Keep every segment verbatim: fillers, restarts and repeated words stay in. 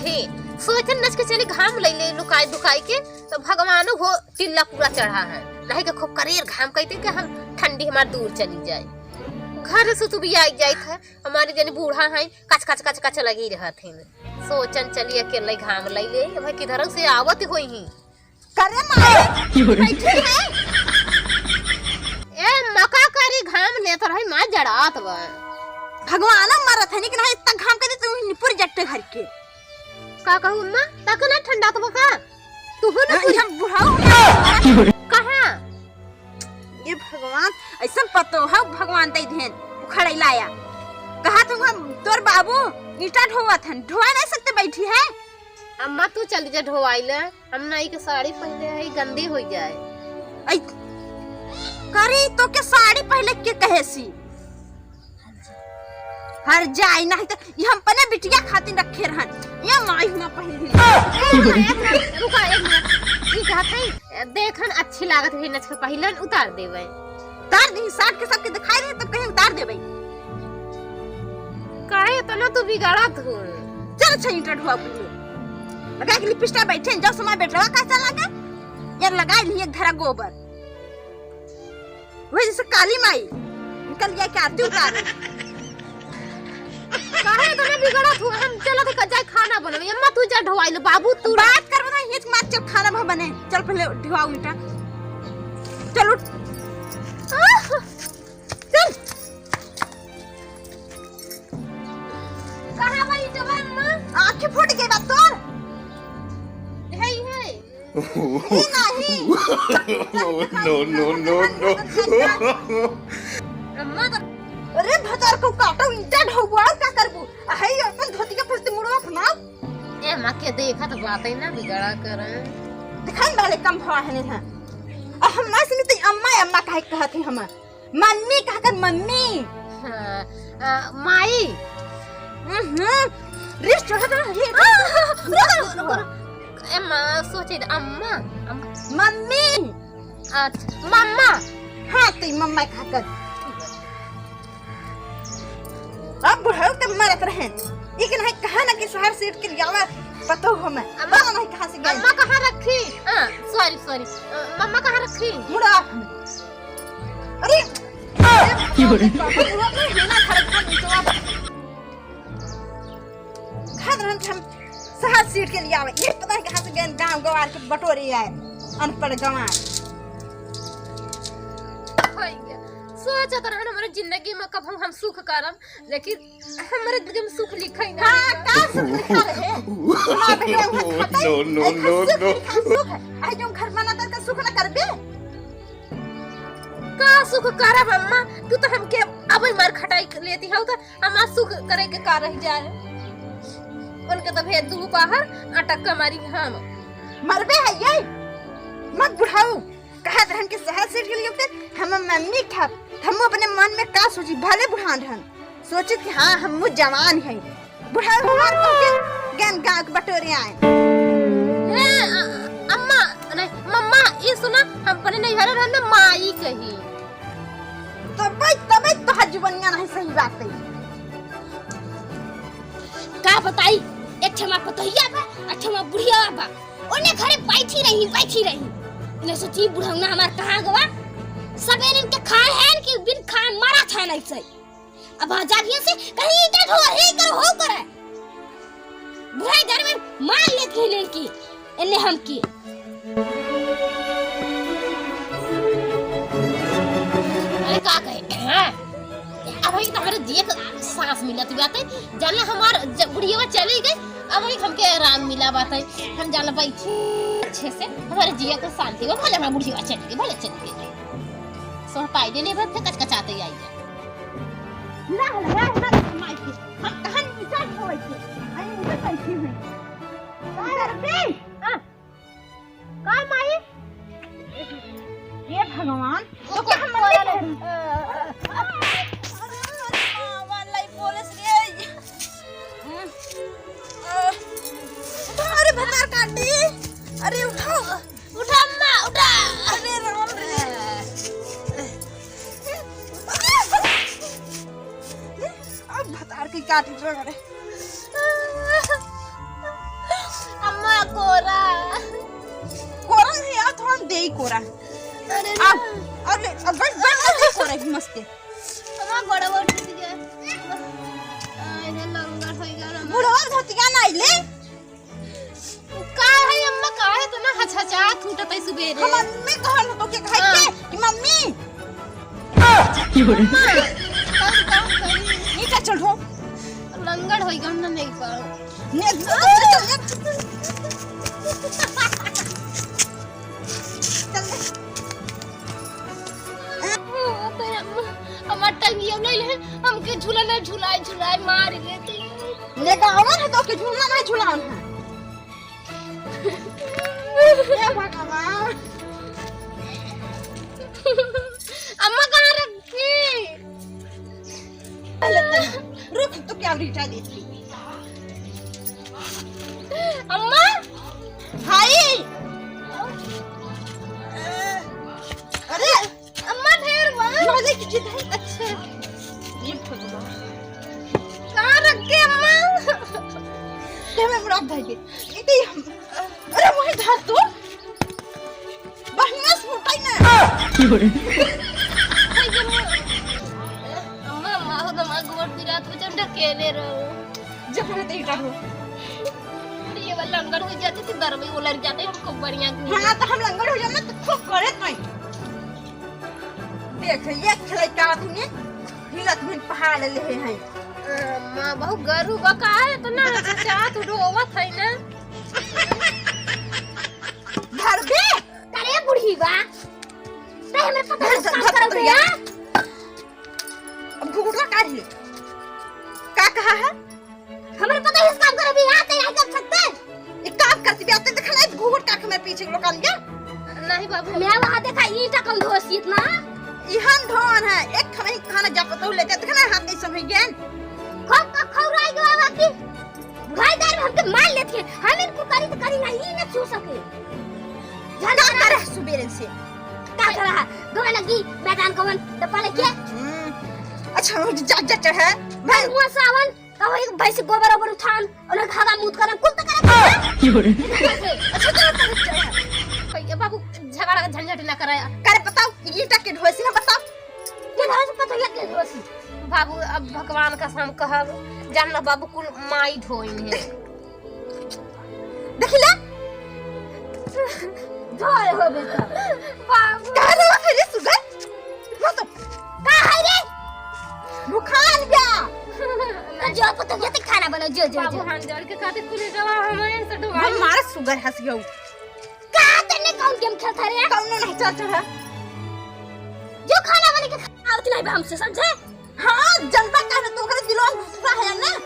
सोचन नच के चली घाम लई ले लुकाई दुकाई के, तो भगवानो हो टिल्ला पूरा चढ़ा है, नहीं के खूब करेर घाम कहते कि हम ठंडी हमार दूर चली जाए। घर से तू भी आई जाइत है, हमारे जन बूढ़ा है, कच कच कच कच लगी रहत है। सोचन चली अकेले घाम लई ले, भाई किधर से आवत होई ही। करे माई, की बोले? बैठी है। ए, मका करी घाम ने तो रही माँ जड़ात बा। भगवान मरत है, लेकिन हाँ, इतना घाम कर दे तुम पूरी जट्टे घर के। का कहू अम्मा, तक ना ठंडा तो बा का? तू हो ना हाँ, पूरी हम बुढ़ाऊ। की बोले? कहाँ? ये भगवान, ऐसा पतो है भगवान दे देन, उखड़े लाया। कहा तुम हम, तोर बाबू ईंटा ढोवत हन, ढोवा नहीं सकते बैठी है। अम्मा, तू चली जा ढोवाई ले, हम नाई के साड़ी पहले है, गंदी हो जाए। ऐ, करी तो के साड़ी पहले के कहे सी? हर जाए, नहीं तो ये हम अपने बिटिया खातिर रखे रहन। ये माई ना पहली। ए, रुका, एक मिनट। ई कहत है, देखन अच्छी लागत है, नच के पहिलन उतार देवे। उतार दी, साट के सबके दिखाई दे, तब कहीं उतार देवे। काहे इतना तू बिगड़त हो? चल, अच्छा, ईंटा ढोआ पहले। लगा के लिपस्टिक बैठे, जब समय बैठ रहा, कैसा लगा? यार, लगा लिए घरा गोबर। वही जैसे काली माई निकल गया, क्या आरती उतार। काहे इतना बिगड़त हो? हम चलत है, जाए खाना बनावे। अम्मा, तू जा ढोवाई ले, बाबू, तू बात कर, बता, हिच मार, चल खाना भा बने। चल पहले ढोवाओ ईंटा। चल उठ। आह! चल। कहाँ बा ईंटवा, अम्मा? आँखें फूट गई बा तोर। है, है। ई नहीं। No, no, no, no, no। अम्मा तो अरे भतार को काटो, ईंटा ढोबो, और का करबू? आ, है ये अपन धोती के फंसते मुड़वा अपना। ए, माँ के देखा तो बात ही ना बिगड़ा कर। दिखाई वाले कम भवा है नहीं है। आ, हम ना सुनते, अम्मा, अम्मा काहे कहत है हम? मम्मी कहा कर, मम्मी। हाँ, आ, माई। हम्म, रिस चढ़ा तो ये। आ, रुको, रुको, रुको। ए माँ, सोचे दे, अम्मा, अम्मा। मम्मी। अच्छा, मम्मा। हाँ, तो मम्मा कहा कर। अब बुढ़ऊ तब मरत रहे। ई के नहीं कहा ना कि शहर से उठ के लियावा पतो हो मैं। अम्मा, पता नहीं कहाँ से गए। अम्मा कहाँ रखी? हाँ, sorry, sorry। अ, मम्मा कहाँ रखी? मुड़ा। अरे, की बोले? घर रहन हम शहर सीट के लिए आवे। ये पता है कहाँ से गए, गाँव गवार के बटोरे आए, अनपढ़ गंवार। भैया, सोचत रहन हमरे जिंदगी में कब हम, हम सुख करब, लेकिन हमरे जिंदगी में सुख लिखा ही ना। हाँ, का सुख लिखा रहे? ना बेटा, उहाँ खटाई, No, no, आई no, सुख no। लिखा, सुख। आई जो घर बनाता का सुख ना करबे? का सुख करब अम्मा? तू तो हमके अबे मार खटाई लेती हौ, तो हमार सुख करे के का रह जाए? उनके तो भेज दू बाहर, अटक के मारी हम। मरबे है ये? मत बुढ़ाऊ। कहत रहन कि शहर से गेलियो फिर हम मम्मी खाब। हम अपने मन में का सोची, भले बुढ़ान रहन। सोचित कि हाँ, हमहू जवान है, बुढ़ाऊ हमार कहके गैन गाँव के बटोरे आए। हे, अ-, अम्मा, नहीं, मम्मा, ई सुना, हम अपने नैहरे रहन ना, माई कही। तबे, तबे तोहार जुबनिया नहीं सही बात है। का बताई, एक ठे हमार पतोहिया बा, एक ठे हमार बुढ़िया बा। ओने घरे बैठी रही, बैठी रही। इन्हें सोची, बुढ़ौना हमार कहाँ गवा? सबेरे इनके खाए हैं कि बिन खाए मरा था नहीं सही। अब आ जागिए से कहीं ईंटा ढोआ, हे करो, हो करे। बुढ़ाई घर में मार लेती है लड़की, इन्हें हम की। अरे का कहे? हाँ। अब ही तो हमारे जिया के सांस मिलत बाटे। जाने हमार ज-, बुढ़िया चली गई, अब ही हमके आराम मिला बाटे। हम जाने बैठी अच्छे से, हमारे जिया को शांति हो, भले हमार बुढ़िया चली गई, भले चली गई। सोहर पाई देने भर फिर कचकचाते आई है। ना, ना, ना, ना, माई के। हम कहाँ नीचा ढोए थे? अरे, नीचा बैठी हुई। का करबे? हाँ। का माई? हे भगवान, तो क्या हम मम्मी अरे, के अरे, अरे, माँ, वाला ही बोले से रे। अरे, भतार काटी। अरे, उठाओ। उठा अम्मा, उठा। अरे राम रे। अब भतार की काटी रे। कोरा। अरे अब, ना। अब ले, अब बैठ, बैठ, बैठ, बैठ, कोरा की मस्ती। हमार गोड़वा टूट गया। आ, इधर लंगड़ हो गया ना। बुढ़वा धोतिया ना आइले। का है अम्मा, का है तो ना हचहचा टूटत है सुबेरे। हम मम्मी कहल हो तो के कहे हाँ। के कि मम्मी। अम्मा, तब का करी? नीचे चढ़ो। लंगड़ होई गम ना नहीं पाओ। ने, चल दे। हमार टंगियो नहीं है, हमके झूला ना झुलाए, झुलाए मार लेती। ने गावन है तो के झूला ना झुलावन है। हे भगवान। अम्मा कहाँ रखी? पहले तो रुक, तो क्या रीटा देती। अम्मा! भाई! अरे! अम्मा, ढेर बा। ये वाले की चीज है। अच्छा। ये भगवान। कहाँ रख के अम्मा? ये मैं बड़ा भाई के। ये तो हम, अरे, वही धर तू। बढ़िया से उठाई ना। अम्मा, अम्मा, हो तो हमार गोड़ पिरात हो, जब ढकेले रहो। जब हम तो इधर हो। ये वाला लंगड़ हो जाते थे, दरवे उलर जाते, हमको बढ़िया घूम। हाँ, तो हम लंगड़ हो जाना, तो खूब करे तो। देख, ये खेले का तूने हिलत में पहाड़ ले हैं। अम्मा, बहुत गरू बा का है, इतना चाहत रोवत है ना। धर दे। अरे बुढ़ी बा, ते हमरे पता धर, है धर, काम धर, करोगे, धर। हाँ? अब घुघुटवा काढ़ ले। का कहा है? हमरे पता है काम करोगे, हाँ, ते नहीं कर सकते। एक काम करती भी आते, देखा ना, घुघुट काट के मेरे पीछे लोग आ गया। नहीं बाबू। मैं वहाँ देखा, ईंटा कौन धोसी इतना? इहन धोन है, एक खमही खाना जा पतो लेते, देखा ना, हाथ नहीं समय गेन। खौ-, खौ-, खौराई गवा बाकी। भाई दार में हमके मार लेत है, हम इनको करी तो करी ना, ई ना छू सके। का करे सुबेरे से? का करा है? गवन लगी, मैदान गवन, डब्बा लेके। हम्म। अच्छा, जा, जा चढ़े। भाई। मुआ सावन, का होई भैंस गोबर ओबर उठान, उन्हें घागा मूत करन, कुल तो करत है। अच्छा, चलो, चलो, चलो। भैया बाबू, झगड़ा झंझट ना कराया। करे बताओ, ईंटा के ढोसी ना बताओ। के धोसी पतोहिया के धोसी। बाबू, अब भगवान का हम कहब, जान लो बाबू, कुल माई धोइन है। देखी ले। धोए हो बेटा। बाबू। का रे, का रे, सुगर? वो तो का है रे? बुखार बा। जो पतोहिया ते खाना बनाओ, जो, जो, बाबू, जो। हाथ जोड़ के कहते, कुल गवा हमारे से डुबाई। हम मारा सुगर हंस गयो। का तने कौन गेम खेलता रे? कौनो नहीं चल चढ़ा। जो खाना बने के खाना आवत नहीं बा हमसे, समझे? हाँ, जनता का है, तोहरे दिलवा में घुसरा है ना?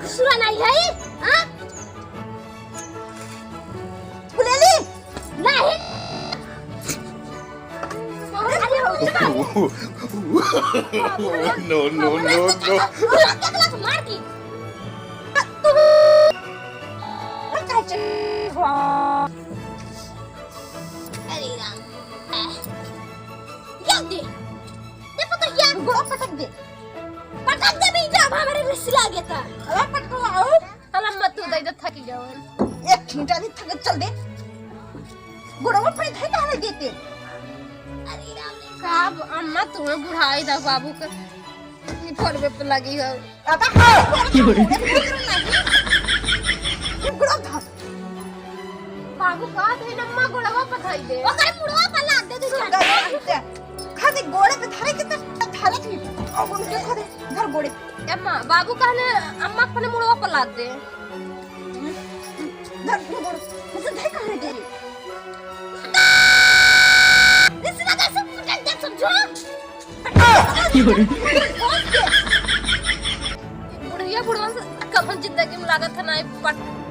घुसरा नहीं है, हाँ? फुलेली? नहीं। अरे, अरे, no, no, no, no। मार दी। अरे राम। क्या दे? दे पतोहिया। गोड़ पटक दे। पटक दे भी जब हमारे रिस लागे ता। अरे पटको आओ। अरे मत तू दे दे थकी जाओ। एक घंटा नहीं थक चल दे। गोड़वा पे धर काहे देते? अरे राम रे। का अब अम्मा तुम्हें बुढ़ाई दा बाबू के। ये फोन पे लगी हो। अब हाँ, फोन पे लगी। ये गोड़वा धर। बाबू का थे अम्मा गोड़वा पर धर दे। ओकर मुड़वा पर लाद दे तू। सुंदर है। खाली गोड़े पे धरे के तो धरत ही। अब उनके खाली धर गोड़े। अम्मा, बाबू कहने अम्मा अपने मुड़वा पर लाद दे। धर, धर, धर। उसे धर कहाँ है तेरी? इस वजह से पटक दे, समझो? बुढ़िया बुढ़वन से कभन जिंदगी में लागत है ना, पट-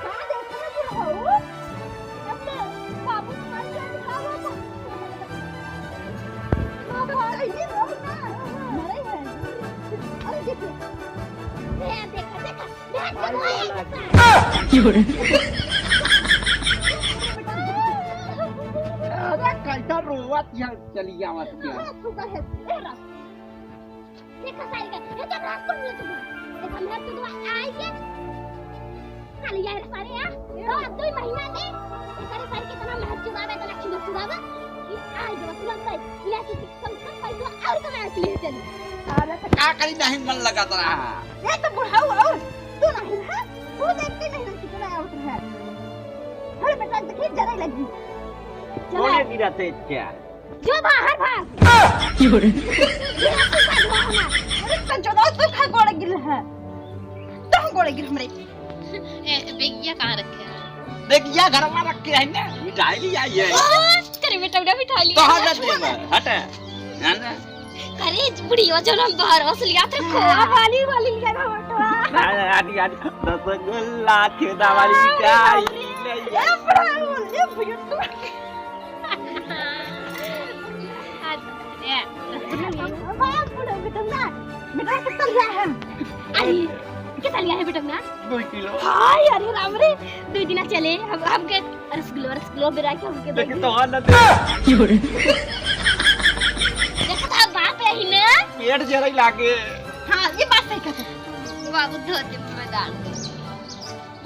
का देखत हऊ? अपने बाबू के मार के आके का हुआ था? बाबू, अरे, ये बाबू का मरे हैं। अरे, देखिए। ये देखा, देखा, देखा, देखा। अरे, कैसा रोवत यहाँ चली आवत क्या? हाँ, तू कहे, ए, रात। देखा सारी का, ये तो रात को मिल चुका। ये तो मेरा चुदवा आई के। काली यार सारे यार, तो अब दो महीना दे। ये सारे सारे कितना महक चुदावे, इतना खिलो चुदावे। ये आई जो तुरंत आई। ये ऐसी कम से कम पैसा और कमाए के लिए चली। अरे तो का करी, नहीं मन लगा तो रहा। ये तो बुढ़ाऊ और तू नहीं है, वो देखते नहीं ना कितना आउट है। अरे बेटा देखिए जरा लगी। बोले भी रहते क्या? जो बाहर भाग। क्यों रे? ये रस्सी का धुआं हमार। अरे तो जो तो खा गोड़ गिर है। तो गोड़ गिर हमरे। ए, बेगिया कहाँ रखे हैं? बेगिया घर में रखे हैं ना, मिठाई ले आई है। ओ, तेरे बेटा उड़ा मिठाई लिया। कहाँ जाते हैं? हट। है ना? करे बुढ़िया जो हम बाहर असलियत रखो। हाँ। वाली, वाली लिया ना बेटवा। हाँ, आदि, आदि। रसगुल्ला, छेदा वाली हाँ, मिठाई। हाँ। ले आई। ए, बुढ़ा, ए, बुढ़ा। अरे। बाप रे, बेटंगा, बेटा, कितना लिया है? अरे, कितना लिया है, बेटंगा? दो किलो। हाय, अरे राम रे, दो दिना चले, हम, हमके रसगुल्ला, रसगुल्ला बेरा के हमके देखिए, दे। तो और ना दे। देखो तो, बाप रही ना। पेट जरा ही लागे। हाँ, ये बात सही कहते। बाबू धोते में डाल।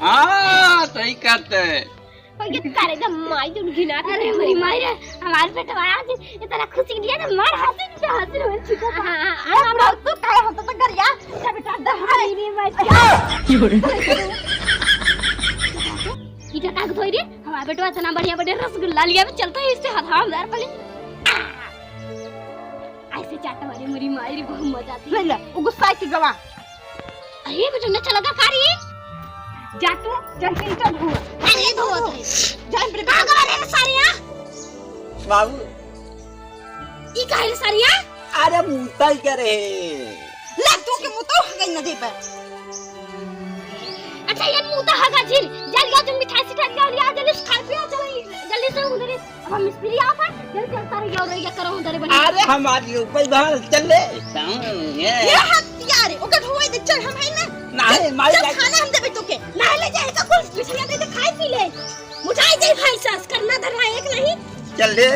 हाँ, सही कहते। और ये तारे का माई जो घिना के अरे मेरी माई रे, हमारे बेटवा आज इतना खुशी लिया ना, मार हंसी पे हंसी रोल चुका था। हाँ, हाँ, हाँ, हम लोग तो काहे होता तो गरिया, क्या बेटा, दहाई नहीं मर गया। इटा ताक धोई रे, हमारा बेटवा इतना बढ़िया बढ़िया रसगुल्ला लिया, चलता है इससे हथाम यार पहले। ऐसे चाटा वाली मेरी माई रे, बहुत मजा आती है। ले ले, वो गुस्सा है कि गवा। अरे, बेटा, न चला का कारी? जा तू, जा के इनका धो। अरे, धो, धो। जा, इनपे का करे रे सारिया? बाबू। ई काहे रे सारिया? अरे, मुतल करे। ले, तू के मुतौ हगई न देबे। अच्छा, ये मुता हगा झिल। जल्दी आ, तुम मिठाई सिठाई लिया, लिया, जल्दी से खा पिया, चलो, जल्दी से उधर। अब हम मिस्त्री आवत है, जल्दी चल, सारे यो रहिया करो उधर बनी। अरे हमारी ऊपर बाहर चल ले। ये हत्यारे, ओकर धोए दे, चल हम है ना। नहीं, चल, माई चल, लाग- खाना हम देबे तोके। नहीं ले जाए तो कुछ मिठाइयाँ दे दे, खाए पी ले। मुझाई जाई भाई सास, करना धरना एक नहीं। चल ले।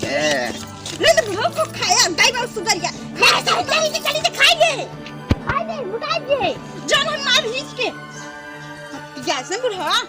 ए। नहीं तो भूख को खाया, गाय बाबू सुधर गया। मैं ऐसा होता नहीं तो चली तो खाई दे। खाई दे, मुझाई दे। जान हम मार भीज के। हत्या से बुढ़वा।